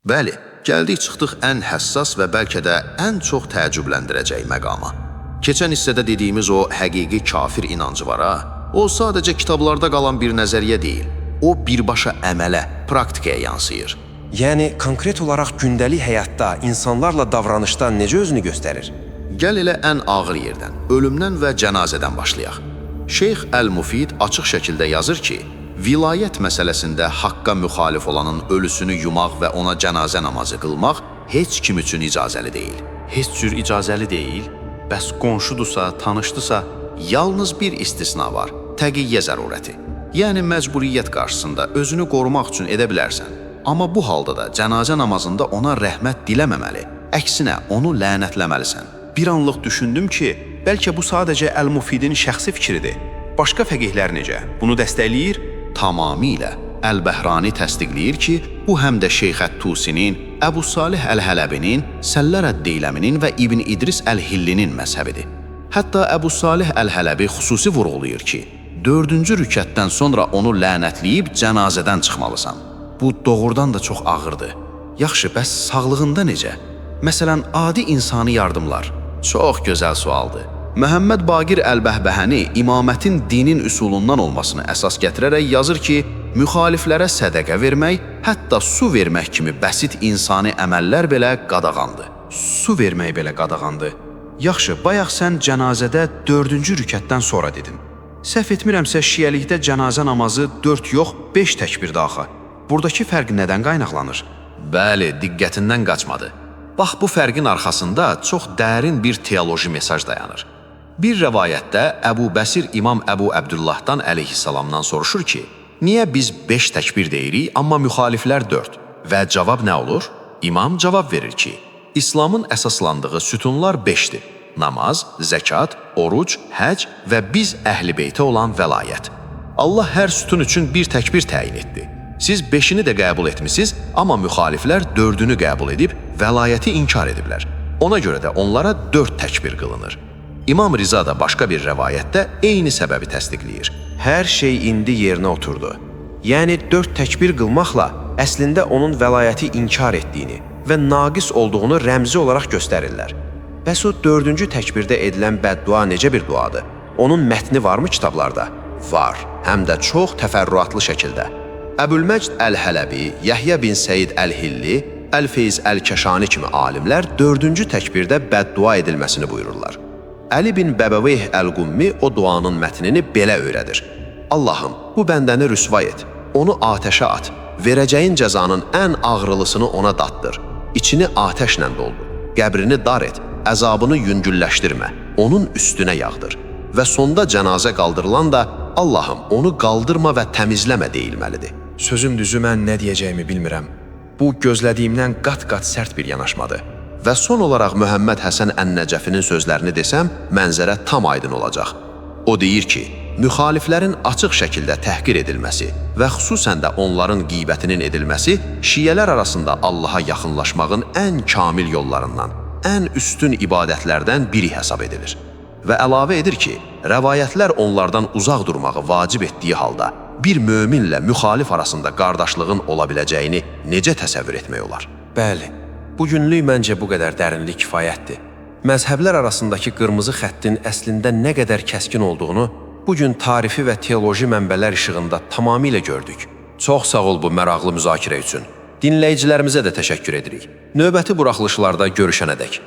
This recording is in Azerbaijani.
Bəli, gəldik çıxdıq ən həssas və bəlkə də ən çox təəccübləndirəcək məqama. Keçən hissədə dediyimiz o həqiqi kafir inancı var ha. O sadəcə kitablarda qalan bir nəzəriyyə deyil. O birbaşa əmələ, praktikaya yansıyır. Yəni konkret olaraq gündəlik həyatda, insanlarla davranışda necə özünü göstərir? Gəl elə ən ağır yerdən, ölümdən və cənazədən başlayaq. Şeyx Əl-Mufid açıq şəkildə yazır ki, vilayət məsələsində haqqa müxalif olanın ölüsünü yumaq və ona cənazə namazı qılmaq heç kim üçün icazəli deyil. Heç cür icazəli deyil? Bəs qonşudursa, tanışdırsa, Yalnız bir istisna var: təqiyyə zərurəti. Yəni məcburiyyət qarşısında özünü qorumaq üçün edə bilərsən. Amma bu halda da cənazə namazında ona rəhmət diləməməli, əksinə onu lənətləməlisən. Bir anlıq düşündüm ki, bəlkə bu sadəcə Əl-Mufidin şəxsi fikridir. Başqa fəqihlər necə? Bunu dəstəkləyir? Tamamilə. Əl-Bəhrani təsdiqləyir ki, bu həm də Şeyx Ət-Tusinin, Əbu Salih Əl-Hələbinin, Səllər Əd-Deyləminin və İbn İdris Əl-Hillinin məzhəbidir. Hətta Əbu Salih Əl-Hələbi xüsusi vurğulayır ki, dördüncü rükətdən sonra onu lənətləyib cənazədən çıxmalısan. Bu doğrudan da çox ağırdır. Yaxşı, bəs sağlığında necə? Məsələn, adi insani yardımlar. Çox gözəl sualdır. Məhəmməd Baqir Əl-Bəhbəhəni imamətin dinin üsulundan olmasını əsas gətirərək yazır ki, müxaliflərə sədəqə vermək, hətta su vermək kimi bəsit insani əməllər belə qadağandır. Su vermək belə qadağandır. Yaxşı, bayaq sən cənazədə dördüncü rükətdən sonra dedin. Səhv etmirəmsə şiəlikdə cənazə namazı 4 yox, 5 təkbirdə axı. Buradakı fərq nədən qaynaqlanır? Bəli, diqqətindən qaçmadı. Bax bu fərqin arxasında çox dərin bir teoloji mesaj dayanır. Bir rəvayətdə Əbu Bəsir İmam Əbu Əbdüllahdan əleyhissalamdan soruşur ki, niyə biz 5 təkbir deyirik, amma müxaliflər 4? Və cavab nə olur? İmam cavab verir ki, İslamın əsaslandığı sütunlar 5-dir. Namaz, zəkat, oruc, həc və biz əhl-i beytə olan vəlayət. Allah hər sütun üçün bir təkbir təyin etdi. Siz beşini də qəbul etmisiniz, amma müxaliflər dördünü qəbul edib vəlayəti inkar ediblər. Ona görə də onlara 4 təkbir qılınır. İmam Riza da başqa bir rəvayətdə eyni səbəbi təsdiqləyir. Hər şey indi yerinə oturdu. Yəni 4 təkbir qılmaqla əslində onun vəlayəti inkar etdiyini və naqis olduğunu rəmzi olaraq göstərirlər. Bəs o dördüncü təkbirdə edilən bəddua necə bir duadır? Onun mətni varmı kitablarda? Var, həm də çox təfərrüatlı şəkildə. Əbülməcd Əl-Hələbi, Yəhya bin Səid Əl-Hilli, Əl-Feyz Əl-Kəşani kimi alimlər dördüncü təkbirdə bəddua edilməsini buyururlar. Əli bin Bəbəveyh Əl-Qummi o duanın mətnini belə öyrədir. Allahım, bu bəndəni rüsvay et, onu atəşə at, verəcəyin cəzanın ən ağrılısını ona datdır, içini atəşlə doldur, qəbrini dar et, əzabını yüngülləşdirmə, onun üstünə yağdır. Və sonda cənazə qaldırılan da Allahım, onu qaldırma və təmizləmə deyilməlidir. Sözüm düzü mən nə deyəcəyimi bilmirəm. Bu gözlədiyimdən qat-qat sərt bir yanaşmadır. Və son olaraq Məhəmməd Həsən Ən-Nəcəfinin sözlərini desəm, mənzərə tam aydın olacaq. O deyir ki, müxaliflərin açıq şəkildə təhqir edilməsi və xüsusən də onların qeybətinin edilməsi şiələr arasında Allaha yaxınlaşmağın ən kamil yollarından, ən üstün ibadətlərdən biri hesab edilir. Və əlavə edir ki, rəvayətlər onlardan uzaq durmağı vacib etdiyi halda bir möminlə müxalif arasında qardaşlığın ola biləcəyini necə təsəvvür etmək olar? Bəli, bugünlük məncə bu qədər dərinlik kifayətdir. Məzhəblər arasındakı qırmızı xəttin əslində nə qədər kəskin olduğunu bu gün tarifi və teoloji mənbələr işığında tamamilə gördük. Çox sağ ol bu maraqlı müzakirə üçün. Dinləyicilərimizə də təşəkkür edirik. Növbəti buraxılışlarda görüşənədək.